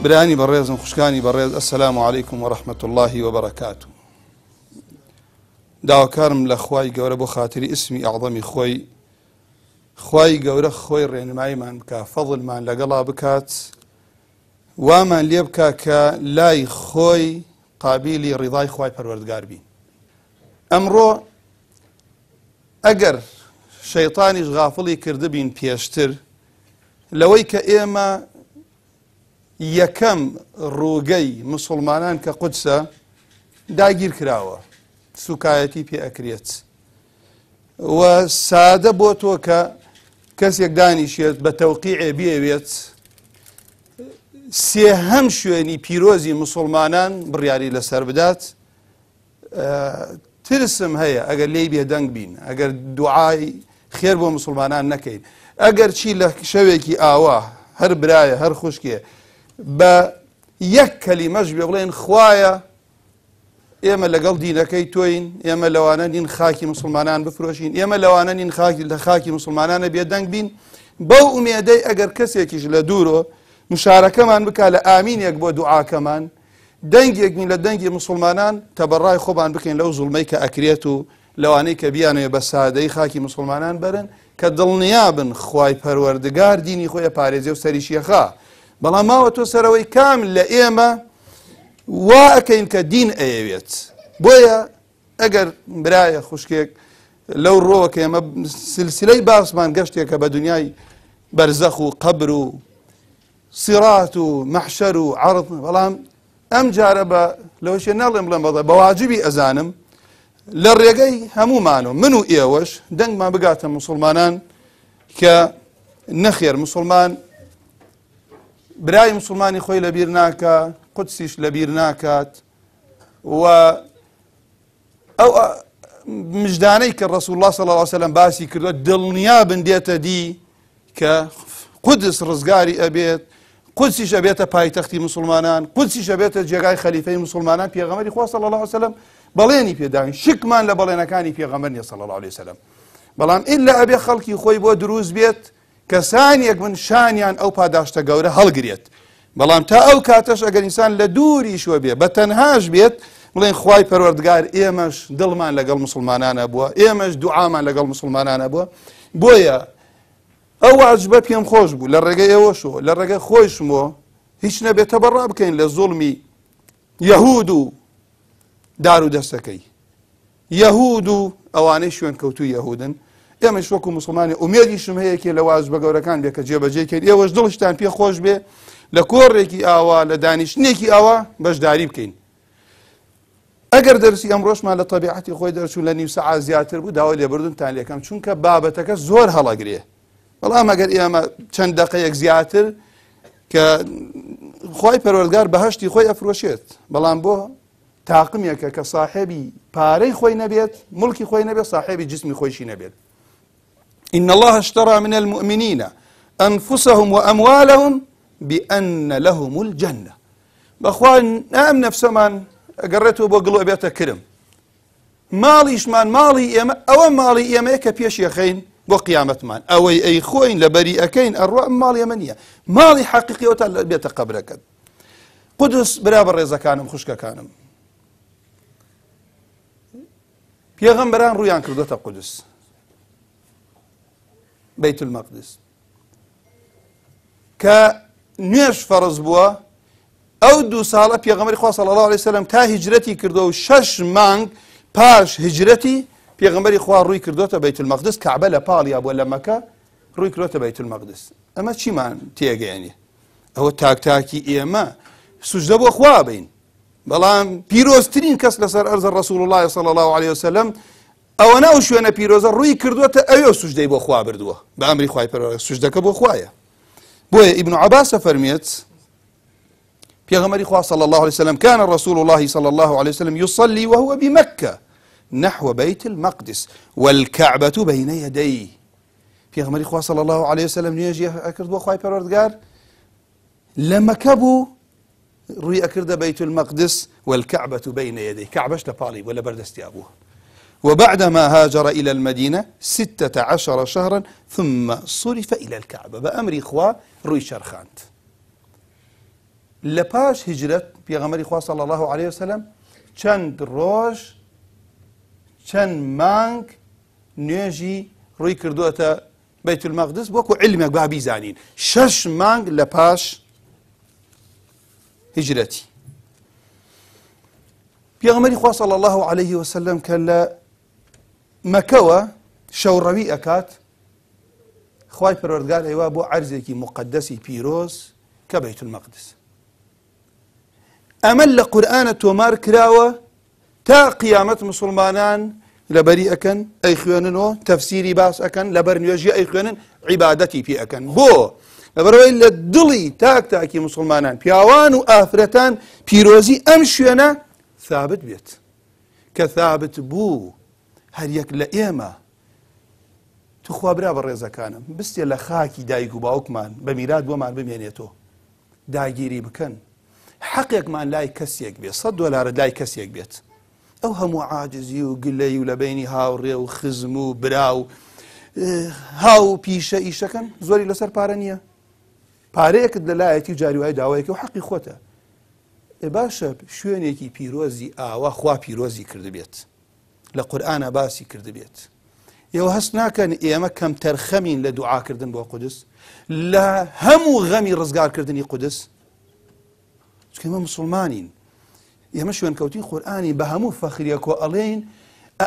برایانی بەڕێزم خوشکانی بەڕێز السلام علیکم و رحمة اللە و بەرەکاته. داواکارم لە خوای گەورە بۆ خاتری ئیسمی ئەعظەمی خۆی خوای گەورە خۆی ڕێنماییمان بکا فەضلمان لەگەڵا بکات وامان لێ بکا کە لای خۆی قابیلی ڕیضای خوای پەروەردگار بین. ئەمڕۆ ئەگەر شەیتانیش غافڵی کردبین پێشتر لەوەی کە ئێمە یەکەم ڕووگەی مسوڵمانان کە قودسە داگیر کراوە سوکایەتی پێ ئەکرێت و سادە بۆ تۆ کە کەسێک دانیشێت بە تەوقیعێ بێوێت سێهەم شوێنی پیرۆزی مسلمانان بڕیاری لەسەر بدات ترسم هەیە ئەگەر لێی بێدەنگ بین، ئەگەر دوعای خێر بۆ مسوڵمانان نەکەین، ئەگەر چی لە شەوێکی ئاوا هەر برایە هەر خوشکێ بە یەک کەلیمەش بێ بڵێن خوایە ئێمە لەگەڵ دینەکەی تۆین، ئێمە لەوانە نین خاکی مسلمانان بفرۆشین، ئێمە لەوانە نین خاکی لە خاکی مسلمانانە بێدەنگ بین، بەو ئومێدەی ئەگەر کەسێکیش لە دوورۆ مشارەکەمان بکا لە ئامینێک بۆ دوعاکەمان، دەنگێک بین لە دەنگی موسڵمانان تەبەڕای خۆمان بکەین لەو زوڵمەی کە ئەکرێت و لەوانەی کە بیانەوێ بە سادەیی خاکی موسڵمانان بەرن کە دڵنیابن خوای پەروەردگار دینی خۆی ئەپارێزێ و سەریشی ئەخا بەڵام ماوە تۆ سەرەوەی کام لە ئێمە وا ئەکەین کە دین ئەیەوێت بۆیە ئەگەر برایە خوشکێک لەو ڕۆوە کە ئێمە سلسلەی باسمان گەشتێکە بە دنیای بەرزەخ و قەبر و سیڕات و مەحشەر و عەرض بەڵام ئەم جارە بە لەوەشێ ناڵێم بڵێم بەڵێ بە واجبی ئەزانم لە ڕێگەی هەمومان و من و ئێوەش دەنگمان بگاتە مسلمانان کە نەخێر مسلمان برای مسلمانی خۆی لەبیر ناکە قودسیش لەبیر ناکات و ئەو مژدانەی کە ڕسول الله صلی الله علیه وسلم باسی کردووە دڵنیا بن دێتە دی کە قودس ڕزگاری ئەبێت قودسیش ئەبێتە پایتەختی مسلمانان قودسیش ئەبێتە جێگای خەلیفەی مسلمانان پێغەمبەری خوا صلی الله علیه وسلم بەڵێنی پێداوین شکمان لە بەڵێنەکانی پێغەمبەر نیە صلی الله علیه وسلم بەڵام ئللا ئەبێ خەڵکی خۆی بۆ دروست بێت کەسانێک بن شانیان ئەو پاداشتە گەورە هەڵگرێت، بەڵام تا ئەو کاتەش ئەگەر ئینسان لە دووریشوە بێ بە تەنهاش بێت بڵێن خوای پەروەردگار ئێمەش دڵمان لەگەڵ مسلمانانە بووە ئێمەش دوعامان لەگەڵ مسلمانانە بووە بۆیە ئەو واجبە پێم خۆش بوو لە ڕێگەی ئێوەشەوە لە ڕێگەی خۆیشمەوە هیچ نەبێت تەبەڕا بکەین لە زوڵمی یەهود و دار و دەستەکەی یەهود و ئەوانەی شوێنکەوتووی یەهودن، ئێمەش وەکو موسڵمانی ئومێدیشم هەیە کێ لە واجبە گەورەکان بێ کە جێبەجێی کەین، ئێوەش دڵشتان پێ خۆش بێ لە کۆڕێکی ئاوا لە دانیشتنێکی ئاوا بەشداری بکەین. ئەگەر دەرسی ئەمڕۆشمان لە تەبیعەتی خۆی دەرچوو لە نیو سەعات زیاتر بوو داوای لێبوردنتان لێکەم چونکە بابەتەکە زۆر هەڵەگرێ بەڵام ئەگەر ئێمە چەند دەقەیەک زیاتر کە خی پەروەردگار بەهشتی خۆی ئەفرۆشێت بەڵام بۆ تاقمێکە کە ساحێبی پارەی خۆی نەبێت مڵکی خۆی نەبێت ساحێبی جسمی خۆیشی نەبێت إن الله اشترى من المؤمنين أنفسهم وأموالهم بأن لهم الجنة بەخوا ئەم نەفسەمان ئەگەڕێتەوە بۆ گڵ ئەبێتە کرم ماڵیشمان ماڵی ئێمە ئەوە ماڵی ئێمەیە کە پێش یەخەین بۆ قیامەتمان ئەوەی ئەی خۆین لەبەری ئەەکەین ئەڕوا ماڵی ئێمە نییە ماڵی حەقیقیەوە تا بێتە قەبرەکەت قودس برا بەڕێزەکانم خوشکەکانم پێغەمبەران ڕوویان کردوتە قودس بەیت المەقدس کە نوێژ فەرز بووە ئەو دوو ساڵە پێغەمبەری خوا صلی الله علیه وسلم تا هیجرەتی کردو و شەش مانگ پاش هیجرەتی پێغەمبەری خوا ڕووی کردوتە بەیت المەقدس کەعبە لە پاڵیا بووە لە مەکە ڕووی کردوتە بەیت المەقدس ئەمە چیمان تێگەیەنێ ئەوە تاک تاکی ئێمە سوجدە بۆ خوا بین بەڵام پیرۆزترین کەس لەسەر ئەرزە ڕسول الله صلی الله عليه وسلم ئەوە ناو شوێنە پیرۆزە ڕووی کردووەتە ئەوێ سوجدەی بۆ خوا بردووە بە ئەمری خوای پەروەردگار سوجدەکە بۆ خوایە بۆیە ئیبن عباس فەرمێت پێغەمبەری خوا صلی الله عليه وسلم كان رسول الله صلى الله عليه وسلم يصلي وهو بمكة نحو بيت المقدس والكعبة بين يديه پێغەمبەری خوا صلی الله علیه وسلم نوێژی ئەکرد بۆ خوای پەروەردگار لە مەکە بوو ڕووی ئەکردە بەیت المەقدس والكعبة بين يديه کەعبەش لە پاڵی بوو لە بەردەستیا بوو وبعدما هاجر إلى المدينة 16 شهرا ثم صرف إلى الكعبة بأمر خوا ڕووی چەرخاند. لە پاش هیجرەت پێغەمبەری خوا صلی الله علیه وسلم چەند ڕۆژ چەند مانگ نوێژی ڕووی کردووەتە بەیت المەقدس وەکو علمێک با بیزانین شەش مانگ لە پاش هیجرەتی پێغەمبەری خوا صلی الله علیه وسلم کە لە مەکەوە شەوڕەوی ئەکات خوای پەروەردگار ئەیوا بۆ عەرزێکی موقەدەسی پیرۆز کە بەیت المەقدس ئەمە لە قورئانە تۆمار کراوە تا قیامەت مسلمانان لەبەری ئەکەن ئەی خوێنن و تەفسیری باس ئەکەن لەبەر نوێژی ئەی خوێنن عیبادەتی پێ ئەکەن بۆ لەبەرەوەی لە دڵی تاک تاکی مسلمانان پیاوان و ئافرەتان پیرۆزی ئەم شوێنە ثابت بێت کە ثابت بوو هەر یەک لە ئێمە توخوا برا بەڕێزەکانم بستێ لە خاکی دایک و باوکمان بە میرات بۆمان بمێنێتەوە داگیری بکەن حەقێکمان لای کەسێک بێت سە دۆلارت لای کەسێک بێت ئەو هەموو عاجزی و گلەی و لە بینی هاوڕێ و خزم و برا و هاو پیشە ئیشەکەن زۆری لەسەر پارە نییە پارەیەکت لەلایەتی و جاری وای داوایەکە و حەقی خۆتە باشە شوێنێکی پیرۆزی ئاوا خوا پیرۆزی کردبێت لە قورئانا باسی کردبێت ئێوە هەست ناکەن ئێمە کەمتەرخەمین لە دوعاکردن بۆ قودس لە هەموو غەمی ڕزگارکردنی قودس چونکە ئێمە مسلمانین ئێمە شوێنکەوتی قورئانی بە هەموو فەخریەکۆ ئەڵێین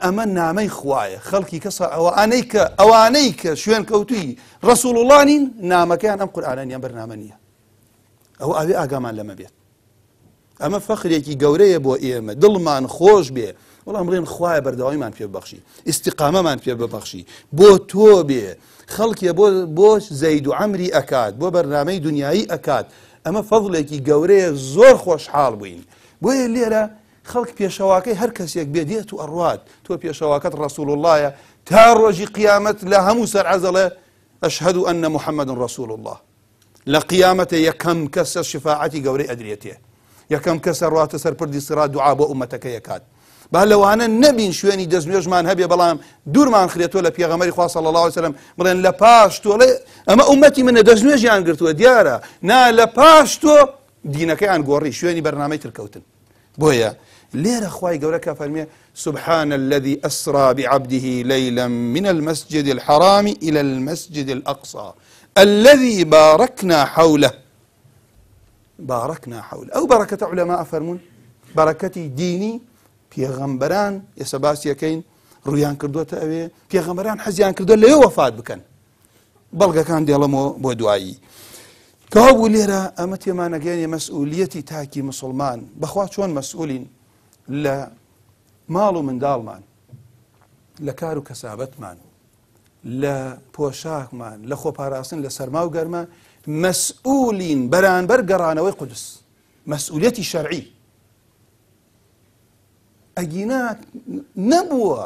ئەمە نامەی خوایە خەڵکی کەسە ئەوانەی کە ئەوانەی کە شوێن کەوتوی ڕسوڵ نین نامەکەیان ئەم قورئانە نیان بەرنامە نییە ئەو ئاوێ ئاگامان لەمە بێت ئەمە فەخرێکی گەورەیە بۆ ئێمە دڵمان خۆش بێ وەڵام بڵێن خوایە بەردەوامیمان پێ ببەخشی ئیستیقامەمان پێ ببەخشی بۆ تۆ بێ خەڵکێ بۆ بۆ زەید و عەمری ئەکات بۆ بەرنامەی دنیایی ئەکات ئەمە فەضلێکی گەورەیە زۆر خۆشحاڵ بووین بۆیە لێرە خەڵک پێشەواکەی هەر کەسێک بێ دێت و ئەڕوات تۆ پێشەواکەت ڕەسوڵ اللهە تا ڕۆژی قیامەت لە هەموو سەر عەزەڵێ ئەشهەد ئەن محەممەد ڕەسوڵ الله لە قیامەتە یەکەم کەسە شفاعەتی گەورەی ئەدرێتێ یەکەم کەسە ڕاتە سەر پردی سڕات دوعا بۆ ئومەتەکەی ئەکات با لەوانە نەبین شوێنی دەستنوێژمان هەبێ بەڵام دوورمان خرێتەوە لە پێغەمبەری خوا صلی الله علیه وسلم بڵێن لە پاش تۆ ئەمە ئومەتی منە دەستنوێژیان گرتووە دیارە نا لە پاش تۆ دینەکەیان گۆڕی شوێنی بەرنامەی ترکەوتن بۆیە لێرە خوای گەورە کە فەرمێ سبحان الذي أسرى بعبده ليلا من المسجد الحرام إلى المسجد الأقصى الذي باركنا حوله باركنا حوله ئەو بەرەکەتە علەما ئەفەرموون بەرەکەتی دینی پێغەمبەران ئێستا باسیەکەین ڕویان کردوتە ئەوێ پێغەمبەران حەزیان کردو لەوێ وەفات بکەن بەڵگەکان دێڵمەوە بۆ دوایی کەوابوو لێرە ئەمە تێمانەگەیەنێ مەسئولیەتی تاکی مسلمان بەخوا چۆن مەسئولین لە ماڵ و منداڵمان لە کار و کەسابەتمان لە پۆشاکمان لە خۆپاراستن لە سەرما و گەرما مەسئولین بەرانبەر گەڕانەوەی قودس مەسئولیەتی شەرعی ئەگینا نەبووە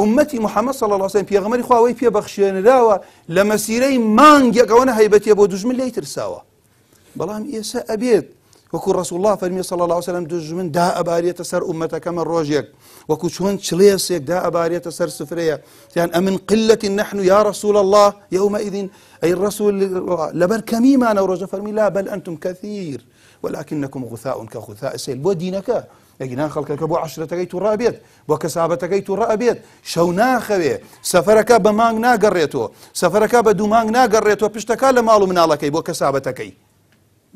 ئومەتی محەممەد صلی الله علیه وسلم پێغەمبەری خوا ئەوەی پێ بەخشێنراوە لە مەسیرەی مانگێک ئەوەنە هەیبەتیە بۆ دوژمن لێی ترساوە بەڵام ئێستا ئەبێت وەکو ڕسول الله فەرمی صلی الله علیه وسلم دوژمن دا ئەبارێتە سەر ئومەتەکەمە ڕۆژێک وەکو چۆن چلێسێک دا ئەبارێتە سەر سفرەیە یان ئەمن قلة نحن یا رسول الله يومئذ أي الرسول لەبەر کەمیمانە ڕۆژە فەرمی لا بل أنتم كثير ولكنكم غثاء كغثاء السيل بۆ دینەکە ئەگینا خەڵکەکە بۆ عەشرەتەکەی توڕە ئەبێت بۆ کەسابەتەکەی توڕە ئەبێت شەو ناخەوێ سەفەرەکە بە مانگ ناگەڕێتەوە سەفەرەکە بە دوو مانگ ناگەڕێتەوە پشتەکە لە ماڵ و مناڵەکەی بۆ کەسابەتەکەی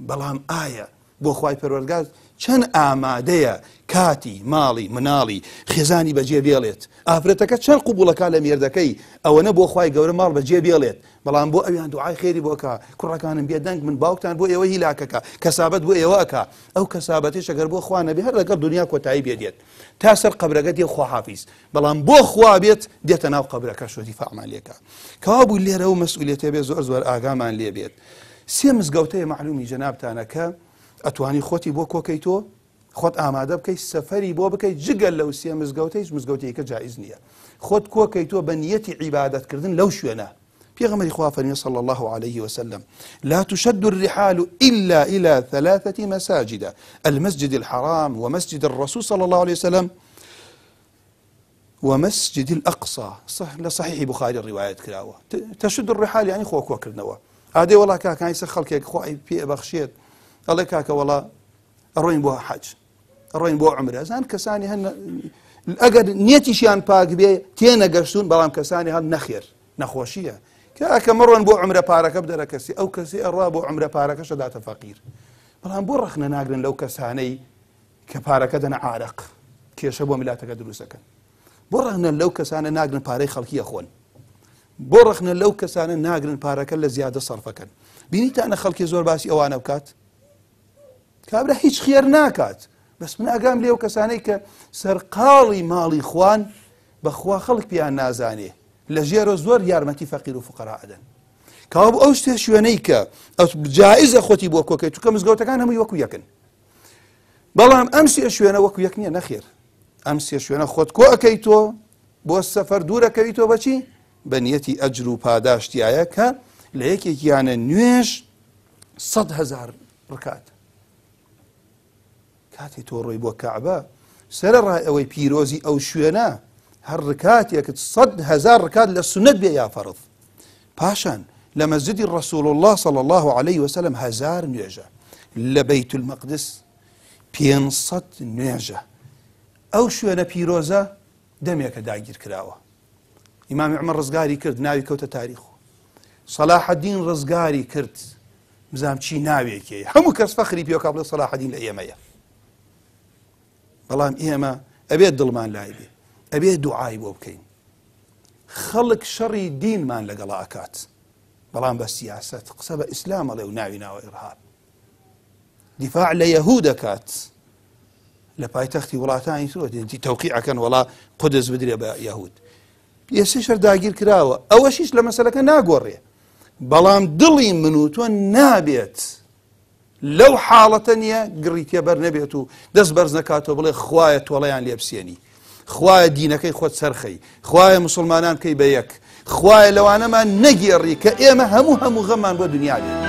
بەڵام ئایا بۆ خوای پەروەردگار چەند ئامادەیە کاتی ماڵی مناڵی خێزانی بەجێ بێڵێت ئافرەتەکە چەند قوبوڵەکە لە مێردەکەی ئەوەنە بۆ خوای گەورە ماڵ بەجێ بێڵێت بەڵام بۆ ئەویان دوعای خێری بۆ کا کوڕەکانم بێدەنگ من باوکتان بۆ ئێوە هیلاکەکە کەسابەت بۆ ئێوە ئەکا ئەو کەسابەتیش ئەگەر بۆ خوا نەبێ هەر لەگەڵ دنیا کۆتایی بێ دێت تا سەر قەبرەکە دێ خواحافیز بەڵام بۆ خوا بێت دێتە ناو قەبرەکە شۆ دیفاعمان لێکا کەوابوو لێرە و مەسئولیەتە بێ زۆر زۆر ئاگامان لێ بێت سێ مزگەوتەیە مەعلومی جەنابتانە کە ئەتوانی خۆتی بۆ کۆکەیتۆ خۆت ئامادە بکەیت سەفەری بۆ بکەیت جگە لەو سێ مزگەوتە هیچ مزگەوتێکە جائز نییە خۆت کۆکەیتۆ بە نیەتی عیبادەتکردن لەو شوێنە پێغەمبەری خوا فەرمی صلی الله عليه وسلم لا تشد الرحال إلا إلى ثلاثة مساجد المسجد الحرام ومسجد الرسول صلى الله عليه وسلم ومسجد الأقصى صح لە صحیحی بخاری ڕیوایەت کراوە تشد الرحال یعنی خۆ کۆکردنەوە ئادێ وڵا کاکانی سەر خەڵکێک خۆی پێ بەخشێت. ئەڵێ کاکە وەڵا ئەڕۆین بۆ حەج ئەڕۆین بۆ عمرە زان کەسانی هەن ئەگەر نیەتیشیان پاک بێ تێنەگەشتون بەڵام کەسانی هەن نەخێر نەخۆشیە کاکە مەڕۆن بۆ عمرە پارەکە بدەرە کەسی ئەو کەسی ئەڕوا بۆ عمرە پارەکەشە داتە فەقیر بەڵام بۆ ڕەخنە ناگرن لەو کەسانەی کە پارەکە دەنە عارەق کێشە بۆ میلاتەکە دروستەکەن بۆ ڕەخنە لەو کەسانە ناگرن پارەی خەڵکی ئەخۆن بۆ ڕەخنە لەو کەسانە ناگرن پارەکە لە زیادە سەرفەکەن بینیتانە خەڵکی زۆر باسی ئەوانە بکات کابرا هیچ خێر ناکات بەس من ئاگام لێو کەسانەی کە سەرقاڵی ماڵی خوان بەخوا خەڵک پیان نازانێ لە ژێرە زۆر یارمەتی فەقیر و فقرا ئەدەن کەوابوو ئەو شتێ شوێنەی کە جائزە خۆتی بۆ کۆکەی چونکە مزگەوتەکان هەمووی وەکو یەکن بەڵام ئەم سێ شوێنە وەکو یەک نییە نەخێر ئەم سێ شوێنە خۆت کۆ ئەەکەی تۆ بۆ سەفەر دوورەکەوی تۆ بەچی بە نیەتی ئەجر و پاداشتایە کە لە یەکێکیانە نوێژ هزار ڕکات کاتی تۆ ڕۆی بۆ کەعبە سەرەڕای ئەوەی پیرۆزی ئەو شوێنە هەر ڕکاتێکت هزار ڕکات لە سونەت بێ یا فەرض پاشان لە مەسجدی ڕسول الله صلى الله عليه وسلم هزار نوێژە لە بەیت المەقدس 500 نوێژە ئەو شوێنە پیرۆزە دەمێکە داگیر کراوە ئیمامی عمر ڕزگاری کرد ناوی کەوتە تاریخ سەلاحەدین ڕزگاری کرد بزانم چی ناوێکی هەموو کەس فەخری پێوکا بڵێ سەلاحەدین لە ئێمەیە بەڵام ئێمە ئەبێت دڵمان لای بێ ئەبێ دوعای بۆ بکەین خەڵک شەڕی دینمان لەگەڵا ئەکات بەڵام بە سیاست قسە بە ئیسلام ئەڵێ و ناوی ناوە ئیرهاب دیفاع لە یەهود دەکات لە پایتەختی وڵاتانی ترۆ دێنتی تەوقیعەکەن وڵا قودس بدرێ بە یەهود ئێستا شەر داگیر کراوە ئەوەشیش لە مەسەلەکە ناگۆڕێ بەڵام دڵی من و تۆ نابێت لەو حاڵەتە نییە گڕی تێبەر نەبێت و دەست بەرز نەکاتەوە بڵێ خوایە تۆڵەیان لێ بسێنی خوایە دینەکەی خۆت سەرخەی خوایە مسلمانان بکەی بە یەک خوایە لەوانەمان نەگێڕی کە ئێمە هەموو هەموو غەممان بۆ دنیا بێت.